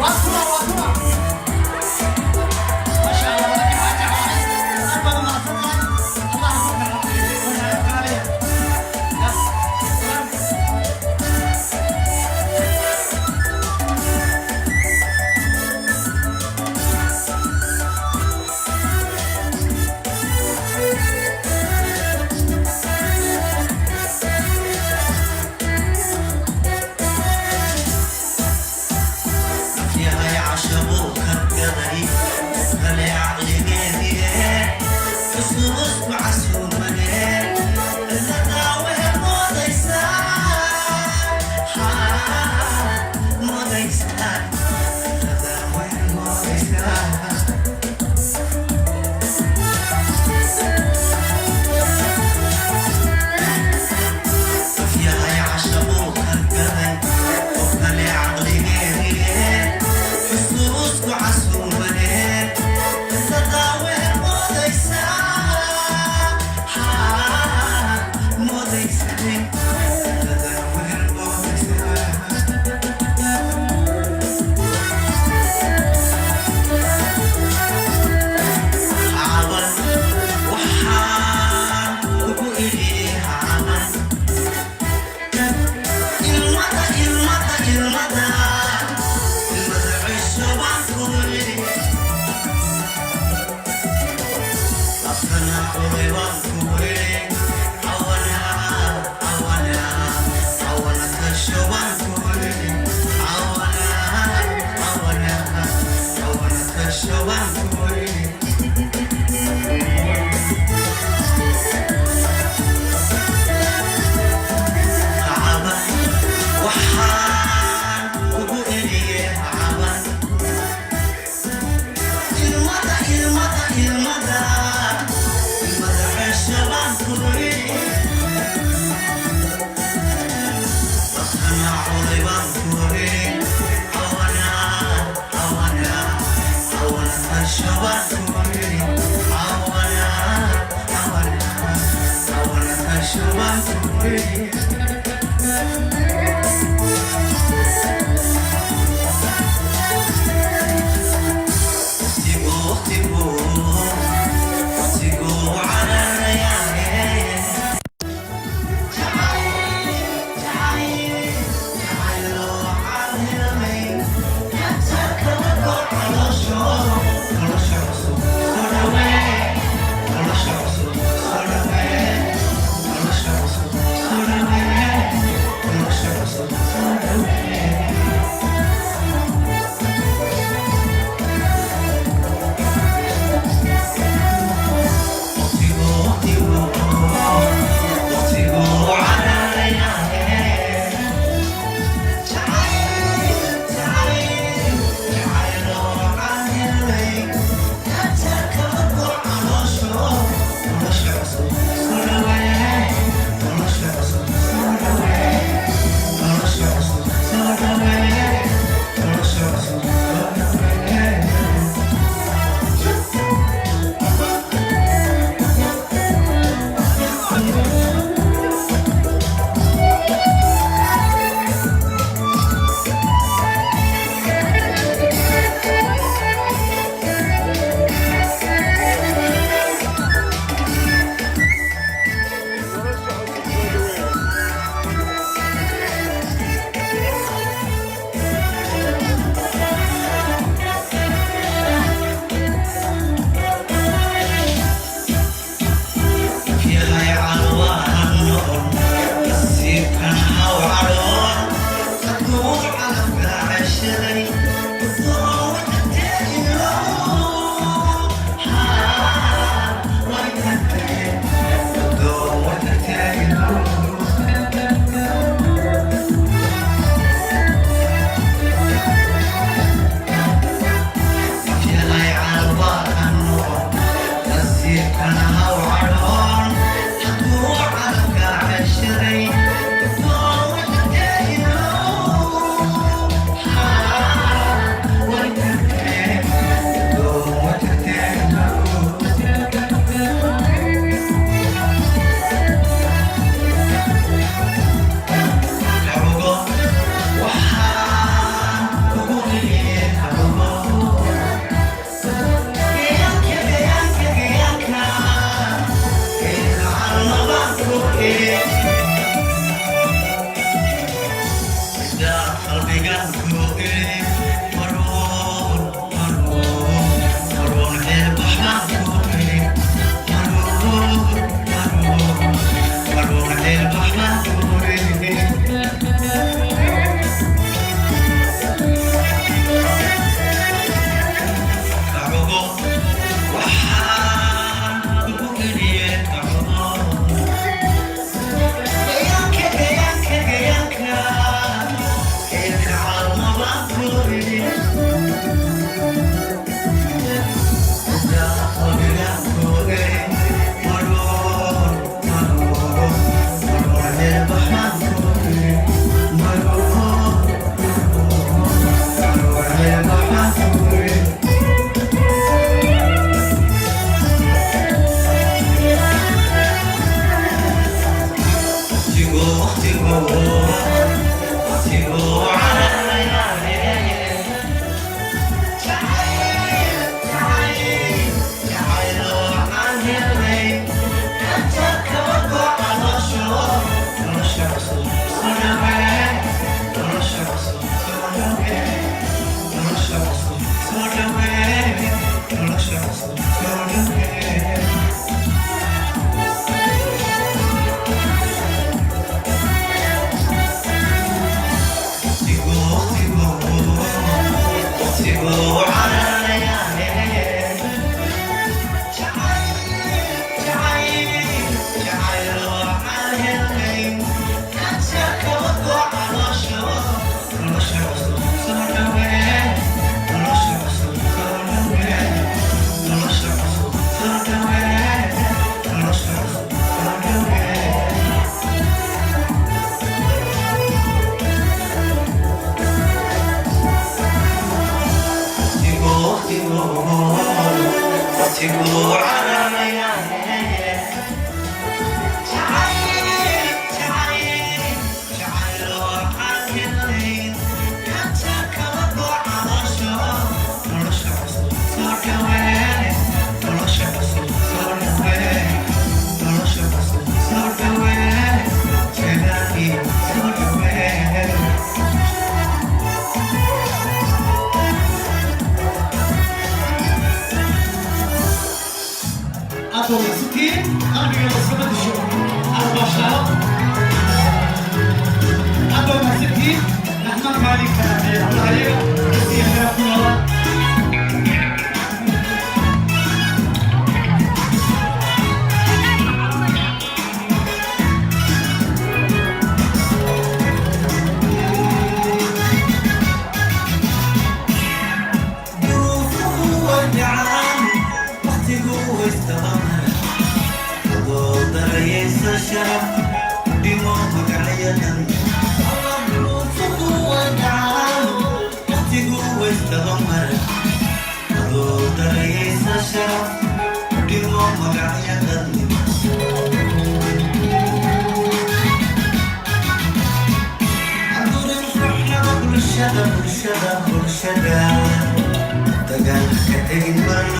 Waa kuma, waa kuma? Masha Allah, laki xaaji cawaale, aad baad u mahadsan tahay. Allah ku karameeyo. Ya salaam. Yahay cashabu kargaday kale caqligeedie xusuus ku casuumane ciladaa wehel moodaysaa, moodaysaa, ciladaa wehel moodaysaa. Yahay cashabu kargaday oo kale caqligeedie xusuus ku casuumane ciladaa wehel moodaysaa, moodaysaa, ciladaa wehel moodaysaa. Caban waxaan kugu idhi, caban ilmada, ilmada, ilmada, ilmada cisho baan ku idhi, afkana culay baan ku idhi, cawana, cawana, cawana kasho baan ku idhi, cawana, cawana, cawana kasho baan ku idhi. Caban waxaan kugu eriye, caban ilmada, ilmada, ilmada, ilmada cesho baan ku idhi, afkana culay baan ku idhi, cawana, cawana, cawana kasho baan ku idhi, cawana, cawana, cawana kasho baan ku idhi. Waqtigu, waqtigu, waqtigu cararayaaye. Jacayl, jacayl, jacayl waxaan helmay, xataa kama go caloosho. Nolosha cusub soo dhawee, nolosha cusub soo dhawee, nolosha cusub soo dhawee, nolosha cusub soo dhawee. Waqtigu, waqtigu, waqtigu cararayaaye. Jacayl, jacayl, jacayl waxaan helmay, xataa kama go caloosho. Nolosha cusub soo dhawee, nolosha cusub soo dhawee, nolosha cusub soo dhawee, nolosha cusub soo dhawee. Nolosha cusub soo dhaweey. Yahay calwaan noqon, nasiibkan haw cadhoon, hadduu calafka ceshaday. Way tagtee ilow. Yahay calwaan noqon, nasiibkan haw cadhoon, hadduu calafka ceshaday. Way tagtee ilow. Bulshada, bulshada, bulshada, dagaalka tegin.